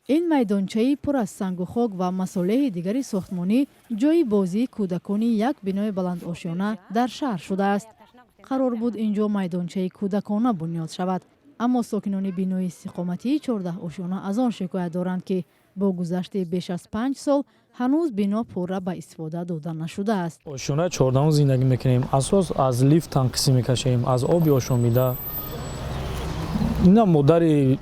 Ин майдончаи пур аз сангу хок ва масолеҳи дигари сохтмонӣ ҷойи бозии кӯдакони як бинои баландошёна дар шаҳр шудааст. Қарор буд, ин ҷо майдончаи кӯдакона бунёд шавад, аммо сокинони бинои истиқоматии 14 ошёна аз он шикоят доранд, ки бо гузашти беш аз 5 сол ҳанӯз бино пурра ба истифода дода нашудааст. Ошёнаи 14-ум зиндагӣ мекунем. Асос аз лифт танқисӣ мекашем, аз оби ошомида. Ина модари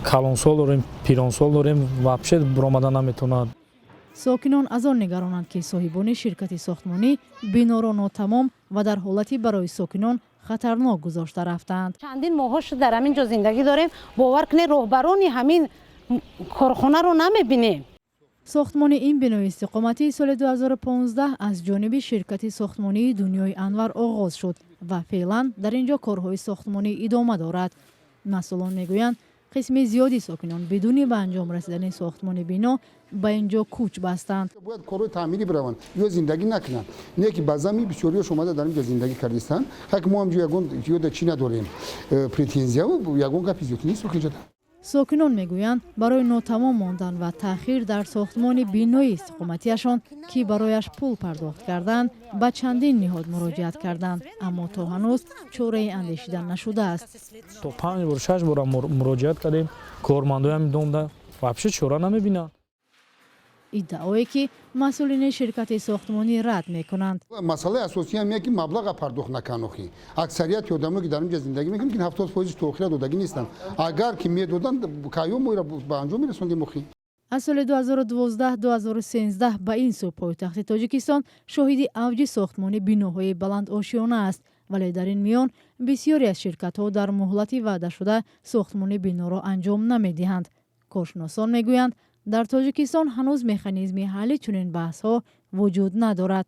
калонсол дорем, пиронсол дорем, вообще биромада наметавонад. Сокинон аз он нигаронанд, ки соҳибони ширкати сохтмонӣ биноро нотамом ва дар ҳолати барои сокинон хатарнок гузошта рафтаанд. Чандин моҳҳо шуд, дар ҳамин ҷо зиндагӣ дорем. Бовар кунед, роҳбарони ҳамин корхонаро намебинем. Сохтмони ин бинои истиқоматии соли 2015 аз ҷониби ширкати сохтмонии «Дунёи анвар» оғоз шуд ва феълан дар ин ҷо корҳои сохтмонӣ идома дорад. Масъулон мегӯянд, қисми зиёди сокинон бидуни ба анҷом расидани сохтмони бино ба ин ҷо кӯч бастанд. Бояд корҳои таъмирӣ бираванд ё зиндагӣ накунанд. Не ки ба замин бисёриёш омада дар ин ҷо зиндагӣ кардистанд. Ҳак мо ҳамҷо ягон ёда чӣ надорем, претензия, ягон гапи зиёд нест инҷо. Сокинон мегӯянд, барои нотамом мондан ва таъхир дар сохтмони бинои истиқоматиашон, ки барояш пул пардохт карданд, ба чандин ниҳод муроҷиат карданд, аммо то ҳанӯз чораи андешида нашудааст. То панҷ бор, шаш бора муроҷиат кардем. Кормандои ҳамин домда вообще чора намебинанд. Иддаое ки масъулини ширкати сохтмонӣ рад мекунанд. Масъалаи асосӣ ҳам ки маблаға пардохт накард. Охи, аксарияти одамо, ки дар инҷа зиндагӣ мекунанд, ки 70 фоизи то охира додагӣ нестанд. Агар ки медоданд, кайё моира ба анҷом мерасондем охи. Аз соли 2012-2013 ба ин сӯ пойтахти Тоҷикистон шоҳиди авҷи сохтмони биноҳои баландошёна аст, вале дар ин миён бисёре аз ширкатҳо дар муҳлати ваъдашуда сохтмони биноро анҷом намедиҳанд. Коршиносон мегӯянд, дар Тоҷикистон ҳанӯз механизми ҳалли чунин баҳсҳо вуҷуд надорад.